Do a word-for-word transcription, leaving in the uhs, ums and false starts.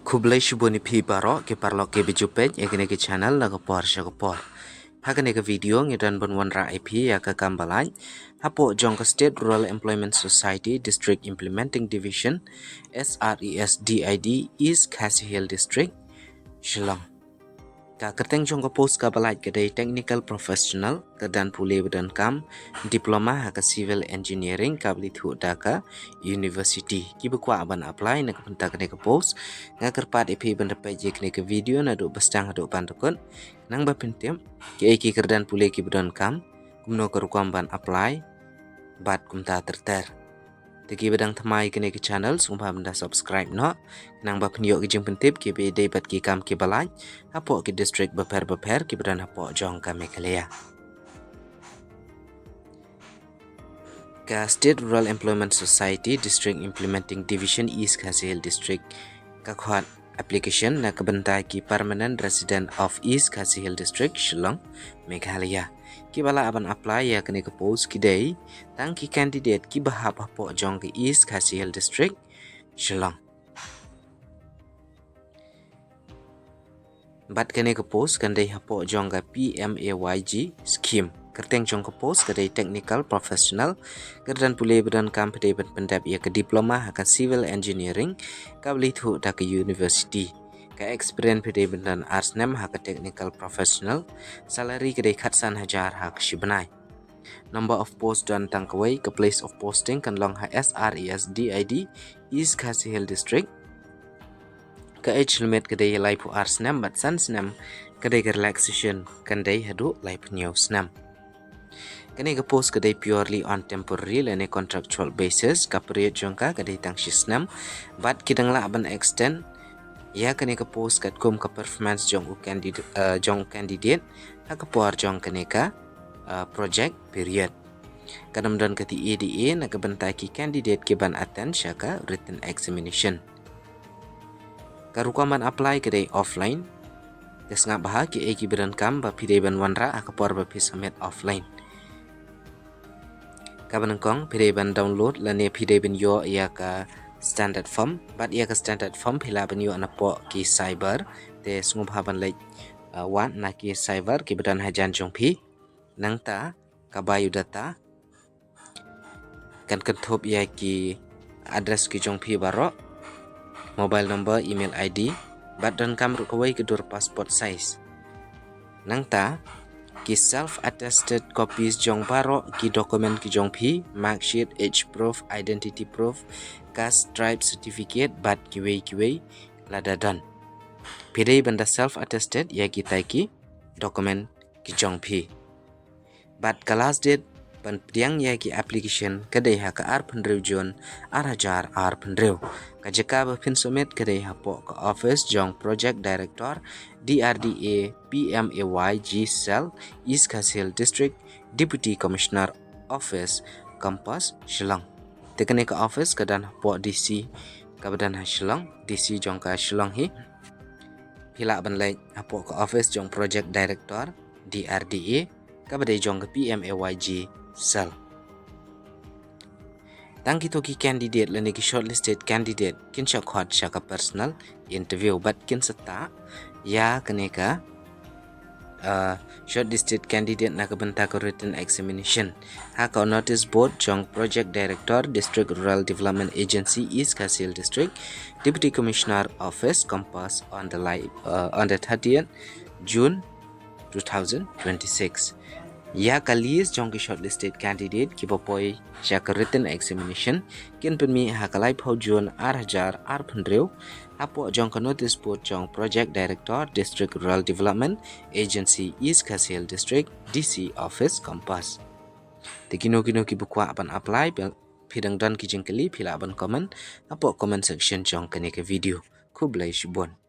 Khublei shibun ïa phi baroh ki paralok ki ba ju peit ïa kane ka channel na ka por sha ka por. Ha kane ka video ngi don ban wanrah ïa phi ïa ka kam ba lait hapoh jong ka State Rural Employment Society District Implementing Division, S R E S D I D, East Khasi Hills District, Shillong. Ka kyrteng jong ka post ka ba lait ka dei technical professional, kyrdan pule ba donkam diploma ha ka civil engineering ka ba la ithuh da ka university. Ki ba kwah ban apply na ka bynta kane ka post, nga kyrpad ïa phi ban da peit ïa kane ka video naduh ba sdang haduh ban da kut, khnang ba phin tip kiei ki kyrdan pule ki ba donkam, kumno ka rukom ban apply bad kumta ter ter. Te ki ba dang thymmai ïa kane ka channel, sngewbha ban da subscribe noh, khnang ba phin ïoh ki jingpyntip ki ba ïadei bad ki kam ki ba lait hapoh ki district bapher bapher ki ba don hapoh jong ka Meghalaya. Ka State Rural Employment Society District Implementing Division, East Khasi Hills District, ka khot application na ka bynta ki permanent resident of East Khasi Hills District, Shillong, Meghalaya. Ki ba lah ban apply ïa kane ka post ki dei tang ki candidate ki ba hap hapoh jong ka East Khasi Hills District, Shillong. Bad kane ka post kan dei hapoh jong ka P M A Y G scheme. Kyrteng jong ka post ka dei technical professional, kyrdan pule ba donkam phi dei ban pyndep ïa ka diploma ha ka civil engineering ka ba la ithuh da ka university. Ka experience phi dei ban don ar snem ha ka technical professional. Salary ka dei khatsan hajar ha ka shi bnai. Number of post don tang kawei, ka place of posting kan long ha S R E S D I D, East Khasi Hills District. Ka age limit ka dei laiphew ar snem bad san snem ka dei ka relaxation, kan dei haduh laiphew hynñiew snem. Kane ka post ka dei purely on temporary lane contractual basis, ka period jong ka ka dei tang shi snem bad ki dang lah ban extend ïa kane ka post katkum ka performance jong u candidate, eh, jong u candidate ha ka por jong kane ka, eh, project period. Kan ym don ka T A D A na ka bynta ki candidate ki ban attend sha ka written examination. Ka rukom ban apply ka dei offline. Te sngap bha kiei ki ba donkam ba phi dei ban wanrah ha ka por ba phi submit offline. Ka ba nyngkong phi dei ban download lane phi dei ban ïoh ïa ka standard form, bad ïa ka standard form phi lah ban ïoh napoh ki cyber. Te sngewbha ban leit, uh, wad na ki cyber ki ba don hajan jong phi. Nangta ka biodata kan kynthup ïa ki address ki jong phi baroh, mobile number, email I D, bad donkam ruh kawei ka dur passport size. Nangta ki self attested copies jong baroh ki document ki jong phi, mark sheet, age proof, identity proof, caste, tribe certificate bad kiwei kiwei lada don. Phi dei ban da self attested ïa kitai ki document ki jong phi. Bad ka last date ban pdiang ïa ki application ka dei ha ka arphew hynriew June ar hajar arphew hynriew. Ka jaka ba phin submit ka dei hapoh ka office jong Project Director D R D A P M A Y G Cell, East Khasi Hills District, Deputy Commissioner Office, Campus, Shillong. Te kane ka office ka don hapoh D C ka ba don ha Shillong, D C jong ka Shillong hi. Phi lah ban leit hapoh ka office jong Project Director D R D A ka ba dei jong ka P M A Y G Cell. Tang kito ki candidate lane ki shortlisted candidate kin sa khot sha ka personal interview bad kin sa tah ïa kane ka, uh, shortlisted candidate na ka bynta ka written examination ha ka notice board jong Project Director, District Rural Development Agency, East Khasi Hills District, Deputy Commissioner Office, Campus, on the li-, uh, on the thirtieth June two thousand twenty-six. Ïa ka list jong ki shortlisted candidate ki ba poi sha ka written examination kin pynmih ha ka laiphew June ar hajar arphew hynriew hapoh jong ka notice board jong Project Director, District Rural Development Agency, East Khasi Hills District, D C Office, Campus. Te kino kino ki ba kwah ban apply, phi dang don ki jingkylli phi lah ban comment hapoh comment section jong kane ka video. Khublei shibun.